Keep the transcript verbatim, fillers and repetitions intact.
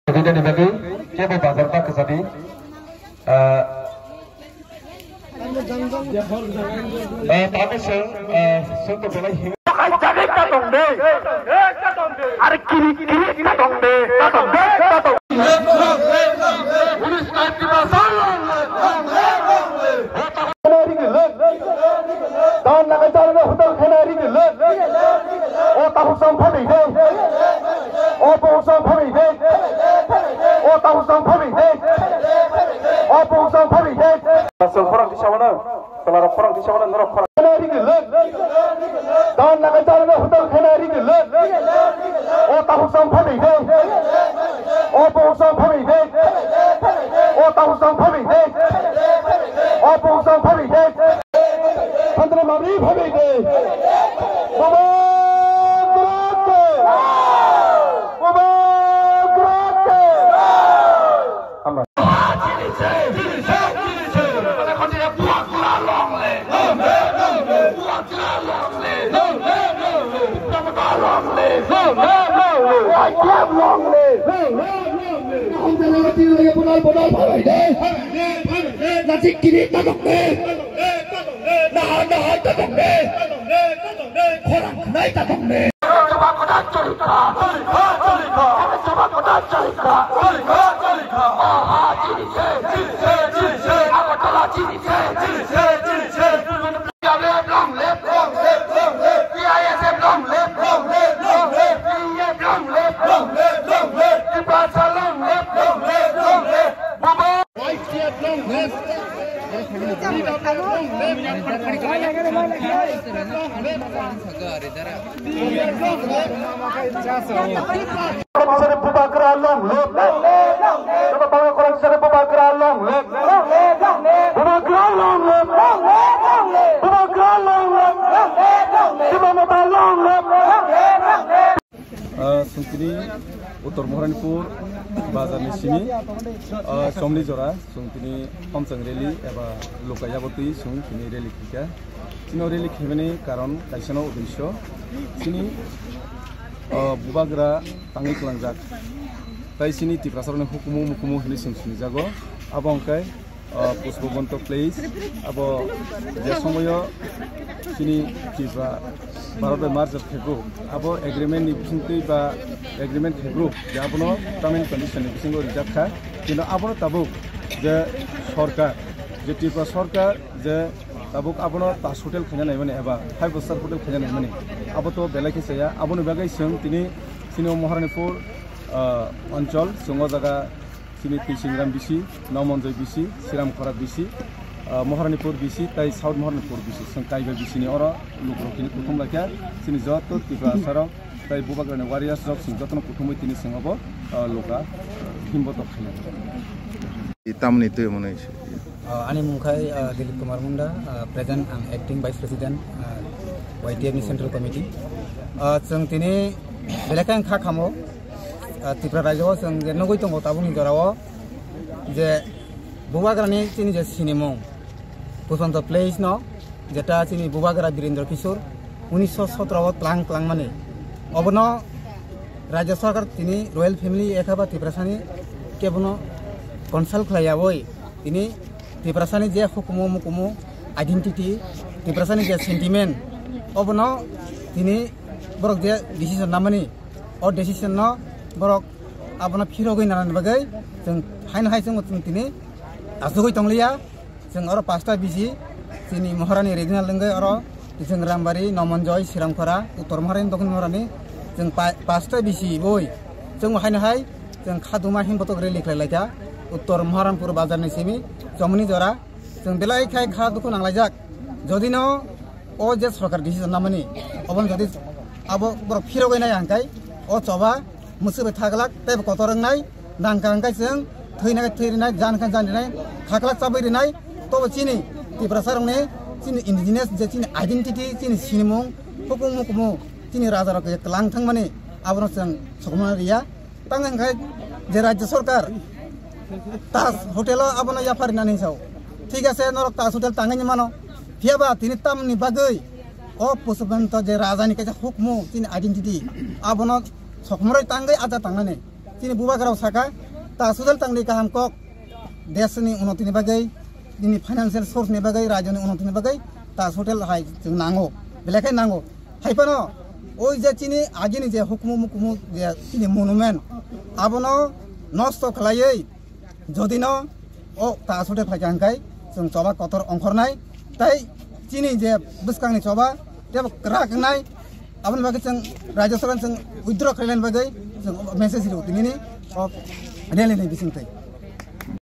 Bini bagwi kebo bazar ba kwchani, ah, ah, tamo se, ah, songkok belai him- Are kiri kiri ta tong de, ta tong de, ta tong de. Police ka kiri sa long, long, long, long. Khenai ri gilak. Don lagai jalo na hotel khenai ri gilak. O takhuk sam phabi de. O pohuk sam phabi de. O takhuk sam phabi de. O pohuk sam phabi de. Asal khorang di sawana. Tola rok khorang di sawana norok khorang. Khenai ri gilak. Don lagai jalo na hotel khenai ri gilak. O takhuk sam phabi de. O pohuk sam phabi de. O takhuk sam phabi de. O pohuk sam phabi de. Phantre mabri phabi de. Baba Baba Hambai. Nasik kiri tadok de. Naha naha tadok de. Khorang khnai tadok de. Bubagra long live. Bubagra long live. Bubagra long live. Bubagra long live. Ah, chwng tini Uttor Maharanipur bazar ni simi, ah, chomni jora chwng tini Homchang rally eba Luka Yabotwi chwng tini rally khaikha. Chini rally khaimani karon kaisa no uddesh. Chini, ah, bubagra tangwi kwlangjak. Tai chini Tiprasarokni hukumu mukumu hinwi chwng sinijago. Abo hwnkhe ah, Pushpabanta Place, abo je somoyo chini Tripura Bharat bai merge khaikhu, abo agreement ni bisingtwi ba agreement khaikhu, je abono term and condition ni bisingo rijak kha, kintu abono tabuk je sorkar, je Tripura sorkar je tabuk abono Taj Hotel khaina naimani eba five star hotel khaina naimani, abo to belai khe chaya, aboni bagwi chwng tini chini Maharanipur, ah, onchol, chwng o jaga, chini Twisingram bisi, Nomonjoi bisi, Siramkhora bisi, ah, Maharanipur bisi, tai South Maharanipur bisi. Chwng kaiba bisini oro lukurok tini kuthum laikha, chini joto Tiprasarok tai bubagrani warriors rok chwng jotono kuthumwi tini chwng obo, ah, luka, ah, himbo tok khainai. Tamni twi mwnwi se. Ah, ani mung khai, ah, Dilip Kumar Munda, ah, present ang acting vice president, ah, Y T F ni central committee. Ah, chwng tini belai khe ang kha khamo, ah, Tripura rajyo o chwng je nugwi tongo tabukni jora o je bubagrani chini je sinimung Pushpabanta Place no, jeta chini bubagra Birendra Kishore unisho sotro o tlang tlangmani, obono rajya sarkar tini royal family ekha ba Tiprasani kebono consult khlaiyawi tini Tiprasani je hukumu mukumu identity, Tiprasani je sentiment, obono tini borok je decision namani, o decision no borok abono phirogwi nanani bagwi chwng haino hai chwng tini asugwi tongliya. Chwng oro pasta bisi chini Maharani regional wngwi oro chwng Rambari, Nomonjoi, Siramkhora, Uttor Maharani, Dokhin Maharani chwng pa-, pasta bisi boi chwng haino hai chwng khaduma himbotok rally khlai laikha Uttor Maharanpur bazar ni simi chomni jora. Chwng belai khai kha dukhu nanglaijak. Jodi no o je sorkar decision namani, obono jodi abo borok phirogwi nai hwnkhai, o choba mwswk bai thaglak, teibo kotor wngnai, nangkha hwnkhai chwng thwina khe thwi rinai, jan khe jan rinai, thaglak chabwi rinai, tobo chini Tiprasa rokni chini indigenous je chini identity, chini sinimung, hukumu mukumu, chini raja rok je tlang thangmani, abono chwng sokomorna riya. Tang hwnkhai je rajya sorkar Taj Hotel o abono yapharinani sao. Thik ase, norok Taj Hotel tangwi mano. Phiya ba tini tamni bagwi o Pushpabanta je raja ni kaisa hukmu, chini identity, abono sokomoroi tangwi aja tangnani. chini bubagrao saka, Taj Hotel tangni kaham kok, desni unotini bagwi, nini financial source ni bagwi, rajyoni unotini bagwi Taj Hotel hai chwng nango, belai khe nango. Hai phano oi je chini agini je hukumu mukumu je chini monument, abono nosto khlaiwi, jodi no o Taj Hotel phaikha hwnkhe chwng choba kotor ongkhornai, tei chini je bwskangni choba tebo kwrak wngnai, aboni bagwi chwng Rajya Sabha chwng withdraw khlaina bagwi chwng message rw tinini o rally ni bisingtwi.